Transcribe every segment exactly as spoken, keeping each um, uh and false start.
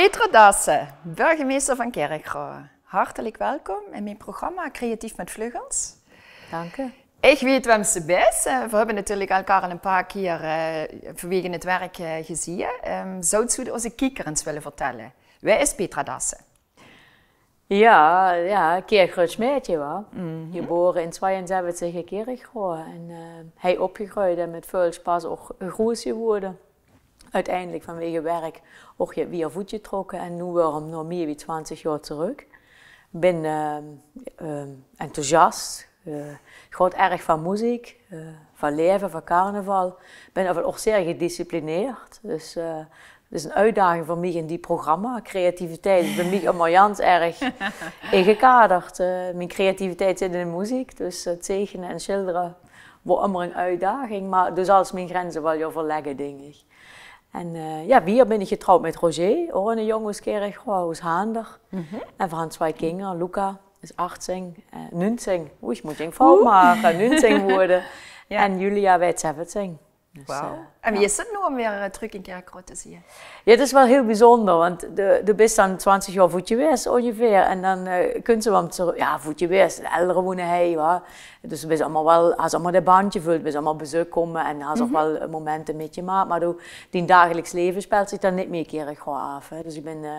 Petra Dassen, burgemeister van Kirchroa. Hartelijk welkom in mien programma Creatief met Vleugels. Dank u. Ich weit wem se bis. Eh, veer höbbe natuurlik elkaar al e paar kier, eh, vanwege 't werk, eh, gezieë. Ehm, zouts doe ózze kieker ins wille vertelle? Wae is Petra Dassen? Ja, ja, Kirchroads meidje, wa? Gebore in tweeënzeventig in Kirchroa en, eh, hei opgegreujd en mit väöl sjpas ouch groeës jewore. Oeteindelik vanwege werk ouch weer voetjetrokke en noe waere v'r nao mieë wie twintig jaor trök. Bin, eh, eh, enthousiast, eh, ich haoj erg van meziek, eh, van laeve, van carnaval. Bin ouch zeer gedisciplineerd. Dus, eh, 't is 'n oetdaging veur mich in die programma. Creativiteit is bie mich ummer gans erg ingekaderd. Eh, mien creativiteit zit in de meziek, dus, eh, taekene en sjildere waor ummer 'n oetdaging. Mer dus zal mien grenze waal weer verlègke, dink ich. En, eh, ja, hie bin ich getrouwd mit Roger, ouch 'ne jóng oes Kirchroa, oes Haander. En veer hant twieë kinger. Luca is achtzing, eh, nuunzing. Oei, ich mót 'n fout make. Nuunzing jewore. Ja. En Julia weurt zevenzing. Dus, eh, en wie is 't noe óm weer, eh, trök in Kirchroa te zieë? Ja, 't is waal hiel bezunjer, want de, de bis dan twintig jaor voet jewaes óngeveer. En dan, eh, kóns se waal trök, ja, voet jewaes, de eldere woene hei, wa. Dus de bis allemaol waal, has allemaol de band jevöld, bis allemaol bezuk kómme en has ouch waal momente mitjemaak. Mer doe, dien dagelijks laeve sjpeelt zich dan neet mieë Kirchroa aaf, hè. Dus ich bin, eh,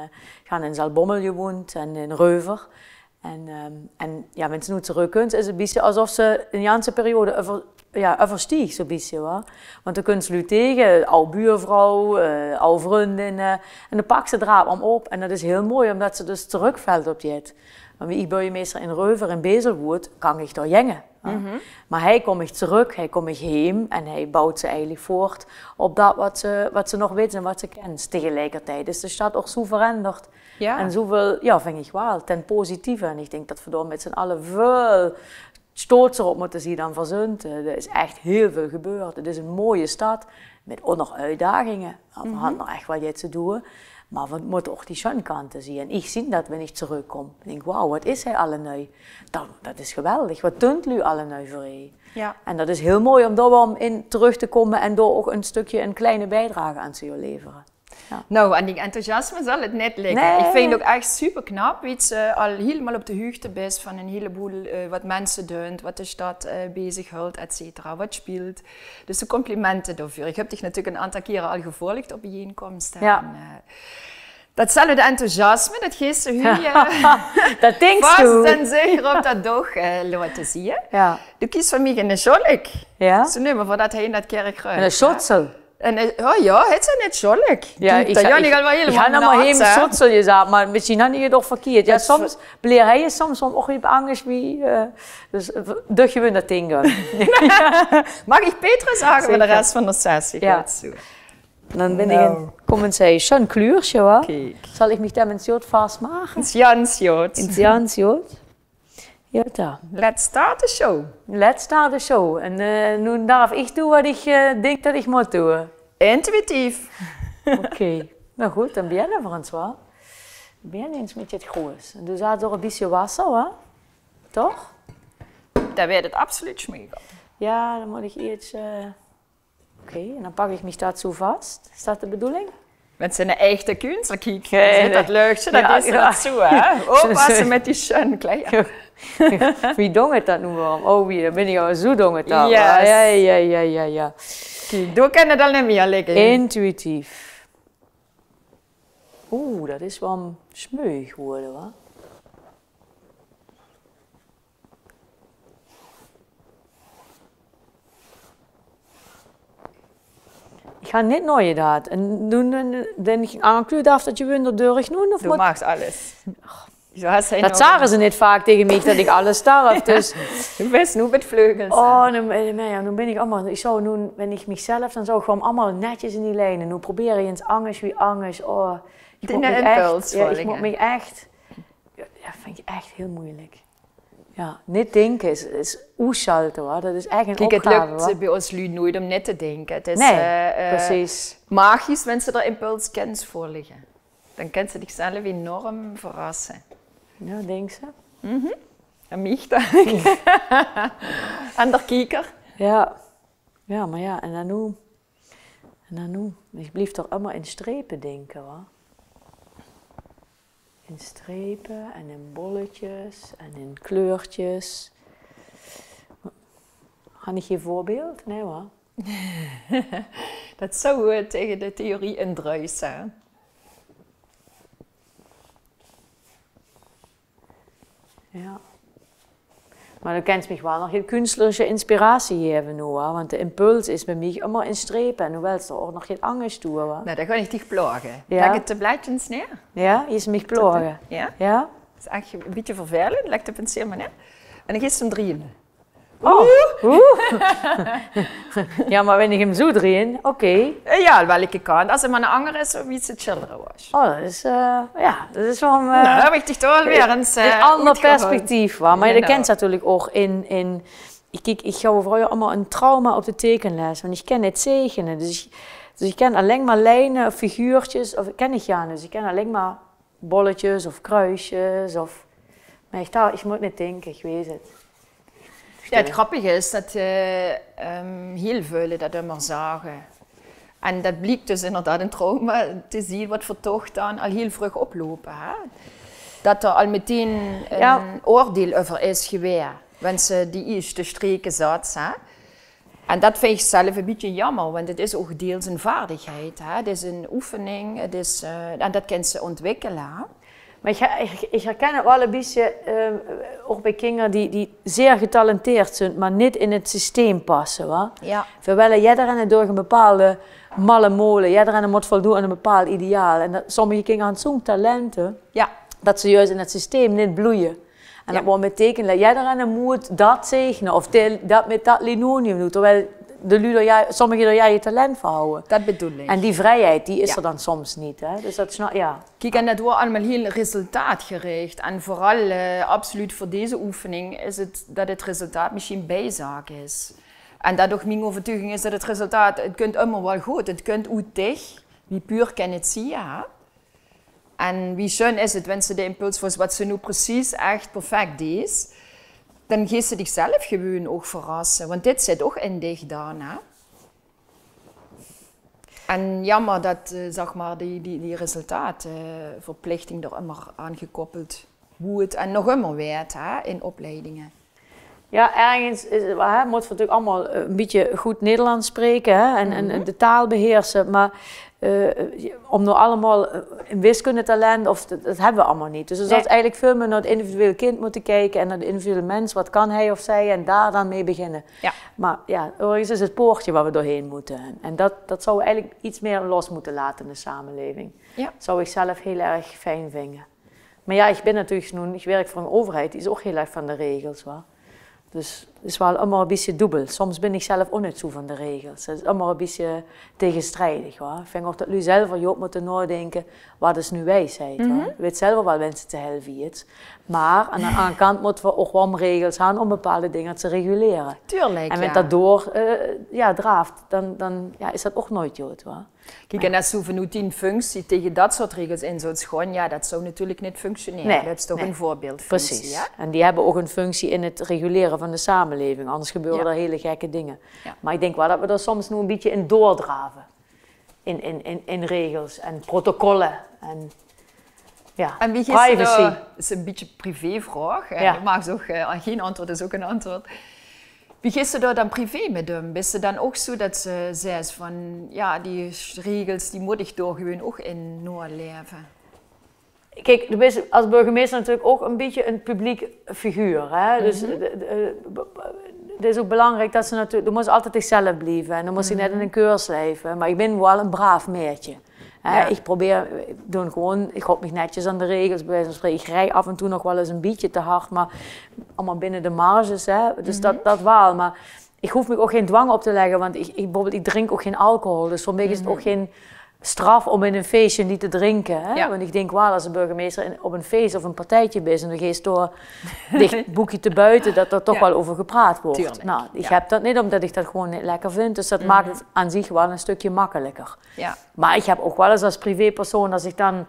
ich han in Zaltbommel jewoond en in Reuver. En, ehm, en ja, wens se noe trökkums, is 't e bietje esof se 'n ganse periode euver-, ja, euverstieg, zoe'n bietje, wa. Want dan kums se luuj tege, aw buurvrouw, eh, aw vrundinne. En dan paks se 't draad weer op. En dat is hiel mooi, ómdat se dus trökvels op dit. Want wie ich burgemeister in Reuver en Bezel woort, kan ich dao jinge, wa. Mer hei kóm ich trök, hei kóm ich heem en hei bouwt se eigelik voort op dat wat se, wat se nog wits en wat se kens. Tegelijkertijd is de sjtad ouch zoe veranderd. Ja. En zoeväöl, ja, ving ich waal, ten positieve. En ich dink dat veer dao mit zien alle väöl sjtoltser op mótte zieë dan veer zunt. Eh, d'r is ech hiel väöl jebeurd. 't Is 'n mooie sjtad, mit ouch nog oetdaginge. Ja, veer hant nog ech waal get te doeë. Mer veer mótte ouch die sjun kante zieë. En ich zieë dat, wens ich trökkóm. Ich dink, wauw, wat is hei allemaol? Dat, dat is geweldig. Wat dunt luuj allemaol veur hei? Ja. En dat is hiel mooi óm dao weer in trök te kómme en dao ouch e sjtökske, 'n kleine biedrage aan te levere. Ja. Nou, aan dien enthousiasme zal 't neet ligke. Nee. Ich ving 't ouch ech superknap, wie se al hielemaol op de huugde bis van 'n hieleboel, eh, wat minse dunt, wat de sjtad, eh, bezig höltj, et cetera, wat sjpeelt. Dus de complimente daoveur. Ich höb dich natuurlik 'n aantal kiere al gevolgd op biejenkómste. Ja. En, eh, dat zal 't enthousiasme, dat geis se hie, eh, dat dinks doe, vas en zeker op dat doog, eh, laote zieë. Ja. Doe kries van mich 'ne sjolk. Ja. Zoeë neume veer dat hei in dat Kirchroa. 'Ne sjotsel. En, eh, oh ja, hèt ze 'ne sjolk? Ja, ich, ich, ich han allemaol hie sjotsel jezaat, mer mesjien han ich 't ouch verkeerd. Ja, soms blier hei soms ouch get angers wie, eh, dus, eh, duch ich win dat ding. Maag ich Petra zage veur de res van de sessie? Ja. Good zoe. Dan bin ich 'n, kóm ins, hei, sjoeën kluursje, wa? Kiek. Zal ich mich dan ins good vasmake? Ins gans good. Ins gans good. Ja, dan. Let's start the show. Let's start the show. En, eh, noe darf ich doeë wat ich, eh, dink dat ich mót doeë. Intuïtief. Oké. Nou good, dan bejinne veer ins waal. Bejinne ins mit 't groeës. En doe zaats ouch e bietje wasser, wa? Toch? Dao weurt 't absoluut sjmeuk op. Ja, dan mót ich ieëts, eh, Oké, en dan pak ich mich dat zoeë vas. Is dat de bedoeling? Wens se 'ne echte kunsler kieks, dan zit dat leugsje, dat is dat zoeë, hè? Oppasse mit die sjun kleier. Wie dóng 't dat noe weer? Oh, wie, dan bin ich al zoeë dóng 't al. Yes. Ja, ja, ja, ja, ja. Kiek, doe kins 't al neet mieë ligke. Intuïtief. Oeh, dat is waal sjmeuk jewore, wa? Ich han neet naojedaat. En doe, doe, doe, doe ich aankluuj, darf dat jewunder durch noe, of? Doe moogs alles. Och. Dat zage ze neet vaak tege mich, dat ich alles darf, dus. Doe bis noe mit vleugels, hè? Oh, noe, eh, noe, ja, noe bin ich allemaol, ich zou noe, wens ich mich zelf, dan zou ich gewoon allemaol netjes in die lijne. Noe probeer ich ins angers wie angers. Oh, ich mót mich ech, ja, ich mót mich ech, ja, dat ving ich ech hiel meujelik. Ja, neet dinke is, is oetsjalte, huur. Dat is ech 'n opgave, huur. Kiek, 't lök bie ós luuj noeëts óm neet te dinke. 't Is, nee, eh, eh, precies, magisch, wens se d'r impuls kins veur lègke. Dan kins se dichzelf enorm verrasse. Ja, dinks se? Mhm. Aan mich dan. Aan d'r kieker. Ja. Ja, mer ja, en dan noe? En dan noe? Ich blief toch ummer in sjtrepe dinke, huur. In strepe en in bolletjes en in kleurtjes. Han ich hie 'n veurbeeld? Nae, wa? Dat zou, eh, tege de theorie indruise, hè? Ja. Mer doe kèns mich waal nog gein kunstlerische inspiratie gaeve noe, hè? Want de impuls is bie mich ummer in strepe en noe wèls se ouch nog get angers doon, hè? Nae, dan gaon ich dich plaoge. Ja? Lèk ich de blaedjes neer? Ja, is mich plaoge. Ja? Ja? Dat is ech e bietje vervelend. Lèk de penseel mer neer. En dan geis se 'm drieje. Oh, oeh. Ja, mer wen ich 'm zoe drieje, oké. Eh, ja, welke kant? Es 't mer 'n anger is, zoe wie se 't sjildere waas. Oh, dat is, eh, ja, dat is waal 'n, eh, Noe, höb ich dich toch alweer ins, eh, 'n anger perspectief, wa? Mer doe kèns natuurlik ouch in, in, ich, kiek, ich haw vreuger ummer 'n trauma op de tekenles, want ich kèn neet zegene. Dus ich, dus ich kèn alleng mer lijne of figuurtjes, of kèn ich gaar neet. Dus ich kèn alleng mer bolletjes of kruusjes of, mer ich, ich mót neet dinke, ich weit 't. Ja, 't grappige is dat, eh, ehm, hiel väöle dat ummer zage. En dat bliek dus inderdaad 'n trauma te zeen wat veer toch dan al hiel vreug oploupe, hè? Dat d'r al meteen 'n oordeel euver is gewaes, wen se die ieësjte streke zats, hè? En dat vinj ich zelf e bietje jaomer, want 't is ouch deels 'n vaardigheid, hè? 't Is 'n oefening, 't is, eh, en dat kèns se ontwikkele, hè? Mer ich, ich, ich herkèn 't waal e bietje, eh, ouch bie kinger die, die zeer getalenteerd zunt, mer neet in 't systeem passe, wa? Ja. Veer wèlle jeddereen durch 'n bepaalde malle mole, jeddereen mót voldoon aan 'n bepaald ideaal. En dat, sommige kinger han zoe'n talente, ja, dat ze juus in 't systeem neet bloeie. En dat waor betekent dat jeddereen mót dat zegene of de-, dat mit dat linoleum doon, terwijl de luuj d'r jao-, sommige d'r jao-, je talent veur hawwe. Dat bedoel ich. En die vrijheid, die is d'r dan soms neet, hè. Dus dat snap, ja. Kiek, en dat waor allemaol hiel resultaatgerich. En veural, eh, absoluut veur deze oefening is 't dat 't resultaat mesjien bijzaak is. En dat ouch mien euvertuiging is dat 't resultaat, 't kunt ummer waal good, 't kunt oet dich, wie puur kèn 't zieë, hè? En wie sjun is 't, wen se de impuls vols, wat se noe precies ech perfect deis, dan geis se dich zelf gewoon ouch verrasse. Want dit zit ouch in dich dan, hè? En jaomer dat, eh, zeg mer, die, die, die resultaatverplichting d'r ummer aan gekoppeld woort en nog ummer weurt, hè, in opleidinge. Ja, örges is, hè, mót veer natuurlik allemaol, eh, e bietje good Nederlands spreke, hè, en, en, en de taal beheerse, mer, eh, óm noe allemaol, eh, 'n wiskundetalent, of dat, dat höbbe veer allemaol neet. Dus veer zouwe eigelik väöl mieë nao 't individueel kind mótte kieke en nao de individuele mins, wat kan hae of zie, en dao dan mei beginne. Ja. Mer ja, örges is 't poortje wao veer doorhaer mótte. En dat, dat zouwe veer eigelik get mieë los mótte laote in de samelaeving. Ja. Zouw ich zelf hiel erg fijn vinje. Mer ja, ich bin natuurlik noe, ich wirk veur 'n euverheid, die is ouch hiel erg van de regels, wa. Dus 't is waal ummer e bietje doebel. Soms bin ich zelf ouch neet zoe van de regels. 't Is ummer e bietje tegestrijdig, wa. Ich vinj ouch dat luuj zelver good mótte naodinke, wat is noe wiesheid, wa. Veer weite zelver waal, wen se te hel vierts. Mer aan de anger kant mótte veer ouch waal regels han óm bepaalde dinger te regulere. Tuurlik, en wen dat door, eh, ja, draaft, dan, dan, ja, is dat ouch noeit good, wa. Kiek, en es se vanoet dien functie tege dat soort regels in zouws gaon, ja, dat zouw natuurlik neet functionere. Nae, dat is toch 'n veurbeeldfunctie, precies. En die höbbe ouch 'n functie in 't regulere van de samelaeving, anders gebeure d'r hiel gekke dinger. Ja. Mer ich dink waal dat veer d'r soms noe e bietje in doordrave. In, in, in, in regels en protocolle en, ja, en wie geis se privacy. Dao, is 'n bietje privévraog, hè? Ja. Doe maags ouch, eh, gein antwoord is ouch 'n antwoord. Wie geis se dao dan privé mit óm? Bis se dan ouch zoe dat se zaes van, ja, die regels, die mót ich dao gewoon ouch in naolaeve? Kiek, doe bis es burgemeister natuurlik ouch e bietje 'n publiek figuur, hè? Dus, eh, de, de, eh, b-, b-, 't is ouch belangriek dat se natuurlik, doe mós altied dichzelf blieve en doe mós dich neet in 'n keurslijf, hè. Mer ich bin waal 'n braaf maedje. Hè, ich probeer, ich doon gewoon, ich haoj mich netjes aan de regels, bie wieze van spreke. Ich rij af en toe nog waal ins e bietje te hard, mer allemaol binne de marges, hè. Dus dat, dat waal. Mer ich hoof mich ouch gein dwang op te lègke, want ich, ich, bieveurbeeld, ich drink ouch gein alcohol. Dus veur mich is 't ouch gein straf óm in e feesje neet te drinke, hè. Ja. Want ich dink waal, es de burgemeister in, op e fees of e partijtje bis en doe geis dao dich boekje te buite, dat d'r toch waal euver gepraot wuuert. Tuurlik, ja. Noe, ich höb dat neet, ómdat ich dat gewoon neet lekker vinj. Dus dat maak 't aan zich waal e stökske makkeliker. Ja. Mer ich höb ouch waal ins es privépersoon, es ich dan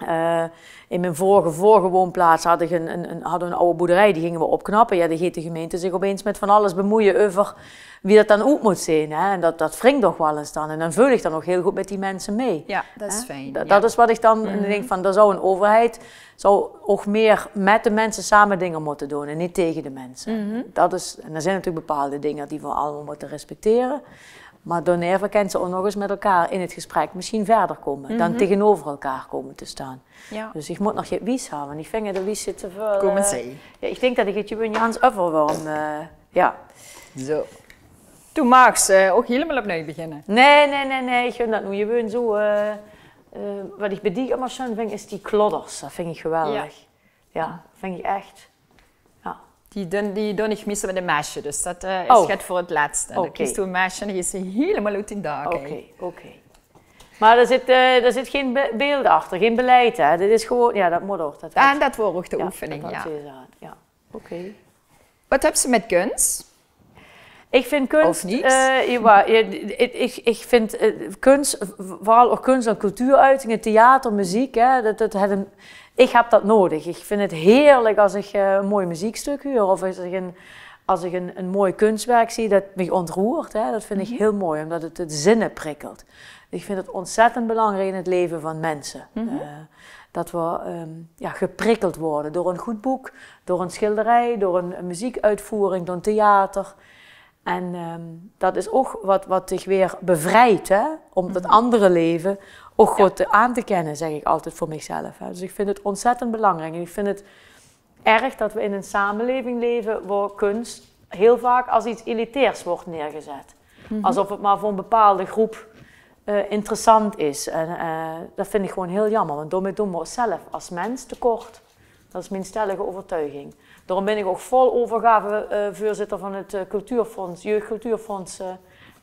Eh, in mien vörrige, vörrige woonplaats had ich ein, ein, ein, hadde we ein aw boerderie, die ginge we opknappe. Jao, dan geit de gemeinte zich opeens mit van alles bemeuje euver wie dat dan oet mót zeen, hè. En dat, dat wring toch waal ins dan. En dan veul ich dan ouch hiel good mit die minse mit. Jao, dat is fijn. Dat, dat is wat ich dan dink van, dao zou ein euverheid, zou ouch mieë mit de minse same dinger mótte doon en neet taenge de minse. Dat is, en d'r zeen natuurlik bepaalde dinger die v'r allemaol mótte respectere. Mer daoneve kins se ouch nog ins mit elkaar in 't gesprek mesjien wiejer kómme, dan taengeneuver elkaar kómme te staon. Jao. Dus ich mót nog get wies höbbe, want ich vinj de wies zit te väöl. Kóm mer eh, zègke. Jao, ich dink dat ich 't gewoon Jans euverwurm, eh, jao. Zo. Doe maags eh, ouch hielemaol opnuuj beginne. Nae, nae, nae, nae. Ich vinj dat noe gewoon zo. Eh, eh, wat ich bie dich ummer sjoen vinj, is die klodders. Dat vinj ich geweldig. Jao, vinj ich ech. Jao. Die doon, die doon ich meistal mit ein mesje, dus dat eh, is get veur 't lètste. Dan kriegs doe ein mesje en dan is ze hielemaol oet dien daak. Oké, oké. Mer d'r zit, eh, d'r zit gein be- beeld achter, gein beleid, hè. Dit is gewoon, jao, dat mót ouch. Dat En dat waor ouch de oefening, jao. Jao, oké. Wat höbs se mit kuns? Ich vinj kuns, Of neet? Eh, jao, jao, ich, ich vinj eh, kuns, v- veural ouch kuns en cultuuruitinge, theater, meziek, hè, dat, dat het ein, ich höb dat nudig. Ich vinj 't heerlik es ich eh, ein mooi meziekstök huur of es ich ein, es ich ein, ein mooi kunswerk zeen dat mich ontroert, hè. Dat vinj ich hiel mooi, ómdat 't de zinne prikkelt. Ich vinj 't óntzèttend belangriek in 't laeve van minse. Eh, dat v'r ehm, jao, geprikkeld waere door ein good book, door ein sjilderij, door ein, ein meziekuitvoering, door ein theater. En ehm, dat is ouch wat, wat dich weer bevriejt, hè? Óm dat anger laeve ouch good aan te kènne, zèk ich altied veur michzelf, hè. Dus ich vinj 't óntzèttend belangriek. En ich vinj 't erg dat v'r in ein samelaeving laeve wo kuns hiel vaak es get elitairs wuuert neergezat. Esof 't mer veur ein bepaalde groep eh, interessant is. En eh, dat vinj ich gewoon hiel jaomer, want daomit doon v'r ós zelf es mins tekort. Dat is mien stellige euvertuiging. Daorum bin ich ouch vol euvergave eh, veurzitter van 't eh, cultuurfonds, Jeugdcultuurfonds eh,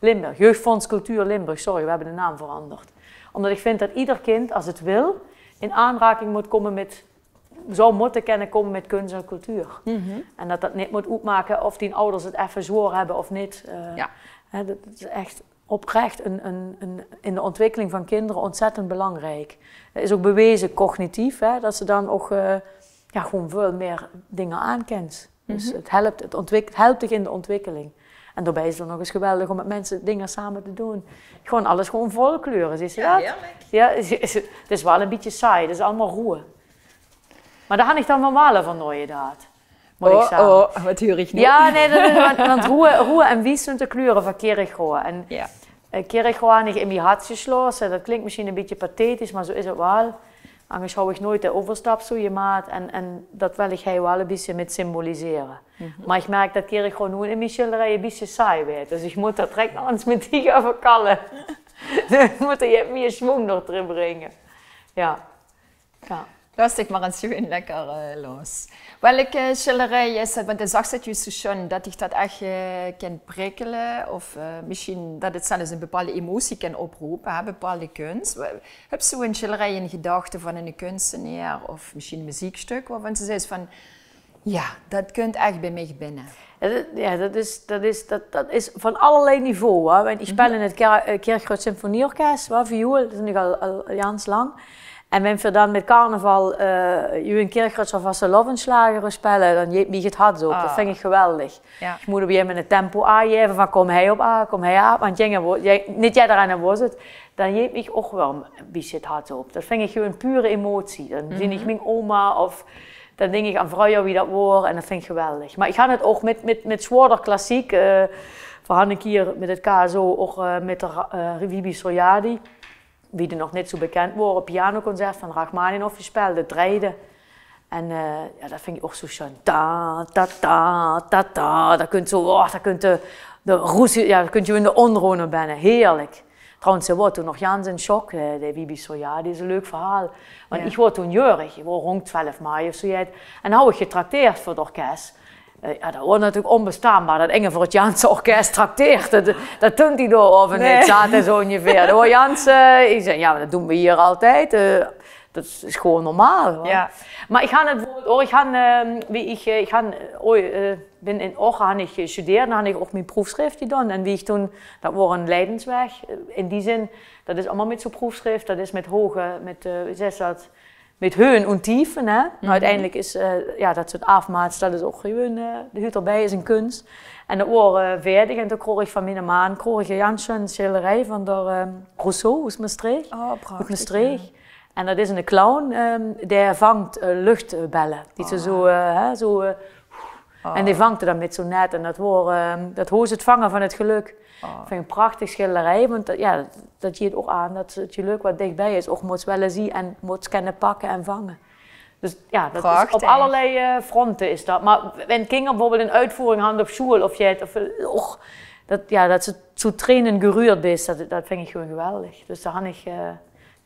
Limburg. Jeugdfonds Cultuur Limburg, sorry, v'r höbbe de naam verangerd. Ómdat ich vinj dat eder kind, es 't wil, in aanraking mót kómme mit, zou mótte kènne kómme mit kuns en cultuur. En dat dat neet mót oetmake of dien ouders 't effe zwaor höbbe of neet. Eh, hè, dat is ech oprech ein, ein, ein, in de ontwikkeling van kinder óntzèttend belangriek. Dat is ouch beweze cognitief, hè, dat se dan ouch eh, jao, gewoon väöl mieë dinger aankèns. Dus 't help, 't ontwik, 't help dich in de ontwikkeling. En daobij is 't nog ins geweldig óm mit minse dinger same te doon. Gewoon alles gewoon vol kleure, zuus se dat? Jao, 't is, is, 't is waal ein bietje saai, 't is allemaol roe. Mer dao han ich dan waal van nooie daad. Mót ich zègke. Oh, wat huur ich noe? Jao, nae, dat is, want, want roe, roe en wies zunt de kleure van Kirchroa. En eh, Kirchroa han ich in mien hart gesjlaote. Dat klink mesjien ein bietje pathetisch, mer zo is 't waal. Angers hou ich noeit de euverstap zo gemaat. En, en dat wil ich hei waal ein bietje mit symbolisere. Mer ich merk dat Kirchroa noe in mien sjilderij ein bietje saai weurt. Dus ich mót dao trek nog ins mit dich euver kalle. Ich mót d'r get mieë sjwónk nog d'rin bringe. Jao. Jao. Laot dich mer ins gewoon lekker eh, los. Welke sjilderij is dat? Want doe zags 't juus zo sjoen dat dich dat ech eh, kan prikkele. Of eh, mesjien dat 't zelfs ein bepaalde emotie kan oprope, hè, bepaalde kuns. Wa- Höbs doe ein sjilderij in gedachte van eine kunstenaer of mesjien ein meziekstök wovan se zaes van, jao, dat kunt ech bie mich binne? Jao, dat, jao, dat is, dat is, dat, dat is van allerlei niveau, hè. Want ich speel in 't Ker- eh, Kirchroa Symfonieorkes, wa, viool, dat is noe al, al jans lang. En wen v'r dan mit carnaval eh, hie in Kirchroa zo'n vastelaovesslager spele, dan jeet mich 't hart op. Dat vinj ich geweldig. Jao. Ich mót op ein gegaeve moment 't tempo aangaeve van: kóm hei op, ah, kóm hei op. Want jinge wo- jing- neet jidderein wis 't. Dan jeet mich ouch waal ein bietje 't hart op. Dat vinj ich gewoon pure emotie. Dan zeen ich mien oma of dan dink ich aan vreuger wie dat woor en dat vinj ich geweldig. Mer ich han 't ouch mit, mit, mit zwaorder klassiek. Eh, v'r han ein kier mit 't K S O ouch eh, mit de Ra- eh, Wibi Soriadi, wie die nog neet zo bekènd woor, ein pianoconcert van Rachmaninoff gespeld, 't drejde. En eh, jao, dat vinj ich ouch zo sjoen. Ta, ta, ta, ta, ta. Dat kunt zo, oh, dat kunt de, de roes, jao, dat kunt ge in de ónroer binne. Heerlik. Trouwens, ze woor toen nog jans in shock, eh, de Wibi Soriadi. Is ein leuk verhaol. Want ich woor toen jäörig, ich woor rónd twelf maaj of zo jet. En hou ich getrakteerd veur 't orkes. Eh, jao, dat woor natuurlik ónbestaanbaar, dat inge veur 't janse orkes trakteert. Dat, dat doon die dao of neet, zaat 'r zo óngeveer. Dat woor janse, ich zag: jao, mer dat doon v'r hie altied. Eh, dat is gewoon normaal, huur. Jao. Mer ich han 't woord, huur, ich han, ehm, wie ich, eh, ich han, eh, oei, eh, bin in Oche han ich gestudeerd, dan han ich ouch mien proefschrift gedoon. En wie ich toen, dat woor ein lijdensweg, eh, in die zin, dat is allemaol mit zo'n proefschrift, dat is mit hoge, mit, eh, wie zaes se dat, mit Höhen und Tiefen, hè. Nou, oeteindelik is, eh, jao, dat soort aafmaats, dat is ouch gewoon, eh, de huut d'rbie is ein kuns. En dat woar, eh, veerdig en toen kroog ich van miene maan, kroog ich ein jans sjoen sjilderij van d'r, eh, Rousseau oet Mestreech. Oh, prachtig. Oet Mestreech. En dat is eine clown, eh, dae vangt, eh, luchtbelle. Die ze zo, eh, hè, zo, eh, en die vangt 'r dan mit zo'n net. En dat woar, eh, dat hoes het vangen van het geluk. Dat ving ich ein prachtig sjilderij, want dat, jao, dat, dat jeet ouch aan dat het geluk wat dichbij is, ouch móts wille zeen en móts kenne pakke en vange. Dus jao, dat is op allerlei, eh, fronte is dat. Mer wen kinger bieveurbeeld ein oetvoering hant op sjoel of jet, of, eh, och, dat, jao, dat ze zo tranen gerührt bis, dat, dat ving ich gewoon geweldig. Dus dao han ich, eh,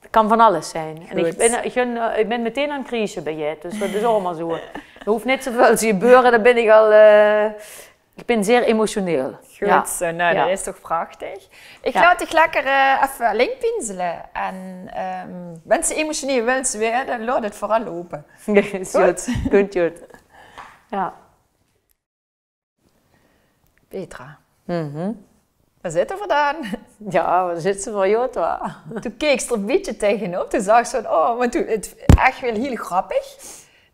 het kan van alles zeen. En ich bin, ich bin, eh, ich bin meteen aan crisis bie jet, dus dat is allemaol zo. D'r hoof nit zoväöl te gebeure, dan bin ich al, eh, Ich bin zeer emotioneel. Good zo, nou, dat is toch prachtig. Ich laot dich lekker, eh, effe allein pinsele. En, ehm, wens se emotioneel wils waere, dan laot het veural loupe. Is good. Good, good. Jao. Petra. Wat zit d'r veur daan? Jao, wat zit ze veur jot, wa? Toen keeks d'r ein bietje tegenop. Toen zag ze van, oh, want toen, het, ech waal hiel grappig.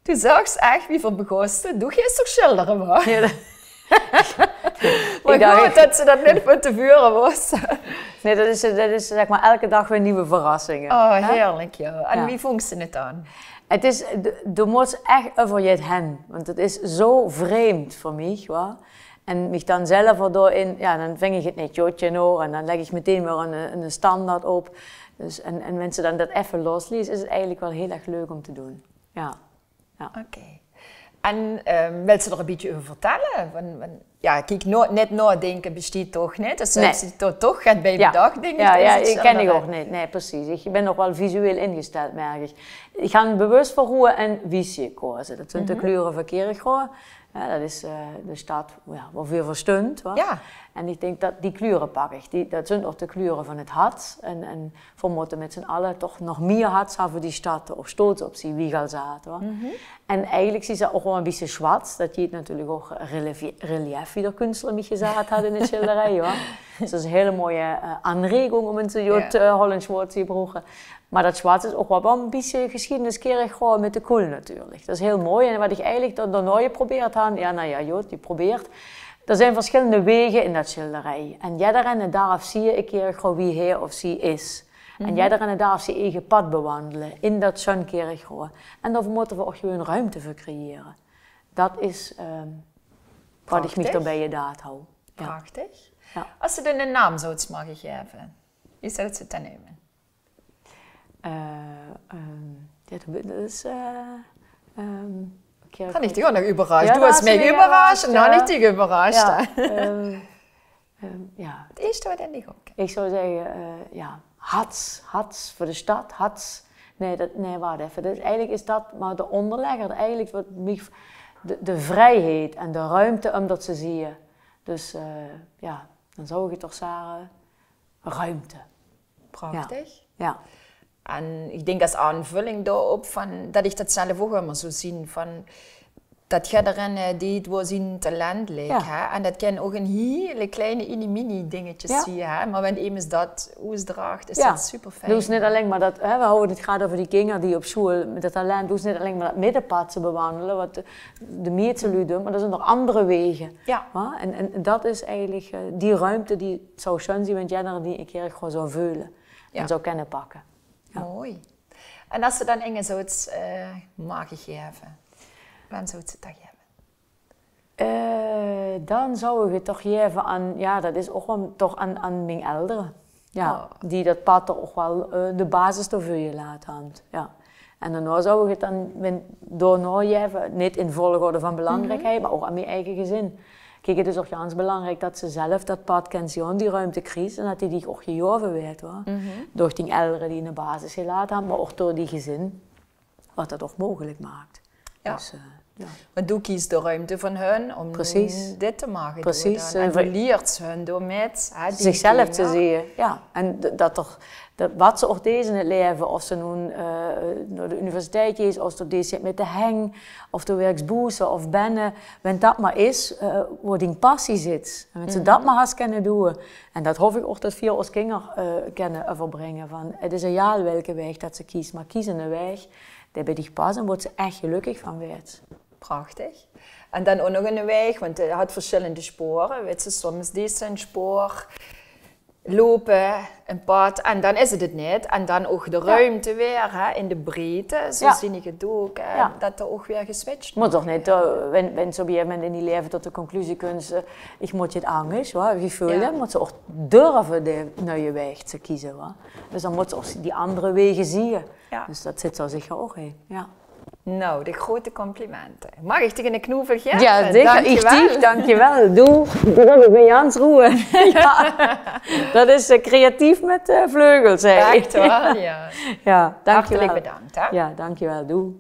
Toen zag ze ech, wie v'r begoste, doe geis toch sjildere, wa? Jao, dat... Mer ich dach, good dat ze dat nit van te veure wis. Nae, dat is, dat is, zeg mer, elke daag weer nuuj verrassinge. Oh, hè? Heerlik, jao. En wie vóngs se het daan? Het is, de, de mós ech euver jet hen, want het is zo vreemd veur mich, wa. En mich dan zelf d'r door in, jao, dan ving ich het nit jot genóg en dan lègk ich meteen weer ein, ein standaard op. Dus, en, en wens se dan dat effe loslies, is het eigelik waal hiel erg leuk om te doon. Jao. Jao. Oké. En, ehm, wils se d'r ein bietje euver vertelle? Van, van, jao, kiek, no-, nit naodinke besteet toch nit. Dus... Nae. Höbs se toch get bie bedach, dink ich, jao, jao, ich ken dich ouch nit. Nae, precies. Ich bin nog waal visueel ingesteld, merk ich. Ich han bewus veur roead en wies gekoze. Dat zunt de kleure van Kirchroa. Jao, dat is, eh, de stad, jao, woaveur v'r stunt, wa? Jao. En ich dink dat die kleure pak ich. Die, dat zunt ouch de kleure van het hart. En, en v'r mótte mit z'n alle toch nog mieë hats han veur die stad, of stolz op zeen, wie ich al zag, wa. En eigelik is dat ouch waal ein bietje zwart. Dat jeet natuurlik ouch relief, relief, wie d'r kunstler mich gezag hat in de sjilderij, wa. Dus dat is ein hiel mooie, eh, aanregung om ein zoe jot, eh, Hollands woord te gebroeke. Mer dat zwart is ouch waal, waal ein bietje gesjiedenis Kirchroa mit de koel natuurlik. Dat is hiel mooi. En wat ich eigelik dao, daonao geprobeerd han, jao, nou jao, jot, geprobeerd. D'r zint versjillende waege in dat sjilderij. En jeddereen darf zeen ein kier gewoon wie hae of zie is. En jeddereen darf zien eige pad bewandele in dat sjoen Kirchroa. En dao mótte v'r ouch gewoon ruumte veur creëre. Dat is, ehm, wat ich mich d'r bie gedaach han. Jao. Prachtig. Jao. Es se 't eine naam zouts moge gaeve, wie zouts se 't dan neume? Eh, ehm, jao, dat is, eh, ehm, Kirchroa. Kan ich dich ouch nog euverrasje? Doe has mich euverrasj en dan han ich dich euverrasj. Jao, ehm, Ehm, jao. Het ierste wat in dich opkump. Ich zou zègke, eh, jao, hats, hats veur de stad, hats. Nae, dat, nae, wach effe. Dat, eigelik is dat mer de óngerlegger. Eigelik wat mich, de, de vrijheid en de ruimte um dat te zeen. Dus, eh, jao, dan zou ich het toch zage, ruimte. Prachtig. Jao. En ich dink es aanvulling daoop van, dat ich dat zelf ouch ummer zo zeen, van dat jeddereen, eh, deet woa zien talent ligk, hè. En dat kin ouch ein hiel klein inimini dingetje zeen, hè. Mer wen emes dat oesdraagt, is dat superfijn. Dus nit allein mer dat, hè, v'r hawwe het graad euver die kinger die op sjoel mit dat talent, dus nit allein mer dat middepad te bewandele, wat de, de meeste luuj doon, mer d'r zunt nog anger waege. Jao. Wa? En, en dat is eigelik, eh, die ruimte die zou sjoen zeen, wen jeddereen die ein kier gewoon zou veule en zou kenne pakke. Jao. Mooi. En es se dan inge zouts, eh, mage gaeve, wem zouts se 't dan gaeve? Eh, dan zou ich het toch gaeve aan, jao, dat is ouch waal toch aan, aan mien eldere. Jao, die dat pad toch ouch waal, eh, de basis d'rveur gelaote han. Jao. En daonao zou ich het dan, wen, daonao gaeve, nit in volgorde van belangriekheid, mer ouch aan mien eige gezin. Kiek, het is ouch gans belangriek dat se zelf dat pad kens gaon, die ruimte kriegs en dat die dich ouch gegaeve weurt, wa. Door dien eldere die ein basis gelaote han, mer ouch door dien gezin, wat dat ouch mogelik maak. Jao. Dus, eh, jao. Want doe kies de ruimte van hun om dit te mage doon. Precies. En doe lieërs hun door mit, hè, zichzelf te zeen. Jao. En d-, dat toch dat, wat se ouch deis in het laeve, of se noe, eh, nao de universiteit geis, of se deis mit de heng, of se wirks boete of binne, wen dat mer is, eh, woa dien passie zit. En wen se dat mer has kenne doon. En dat haop ich ouch dat veer oos kinger, eh, kenne euverbringe. Van, het is egaal welke waeg dat se kies, mer kies eine waeg dae bij dich pas en woa se ech gelökkig van waers. Prachtig. En dan ouch nog 'ne waeg, want 't hat versjillende spoare. Wits se, soms deis se 'n spoor lope, 'n pad, en dan is 't 't neet. En dan ouch de ruimte weer, hè, in de breedte, zoe zien ich 't ouch, hè, dat d'r ouch weer geswitcht. Mós toch neet, eh, wen, wen se op e gegaeve moment in dien laeve tot de conclusie kums, eh, ich mót 't angers, wa? Wie veul je? Mós se ouch durve de nuie waeg te keze, wa? Dus dan mós se ouch die anger wege zieë. Dus dat zit d'r zeker ouch in, ja. Nou, de groete complimente. Mag ich dich 'ne knoevel gaeve? Ja, zeker. Ich dich, dankjewel. Doe, dat is bij Jans Roeë. Ja. Dat is, eh, creatief met, eh, vleugels, hè. Ech waor, ja. Ja, dankjewel. Hartelijk bedankt, hè. Ja, dankjewel. Doe.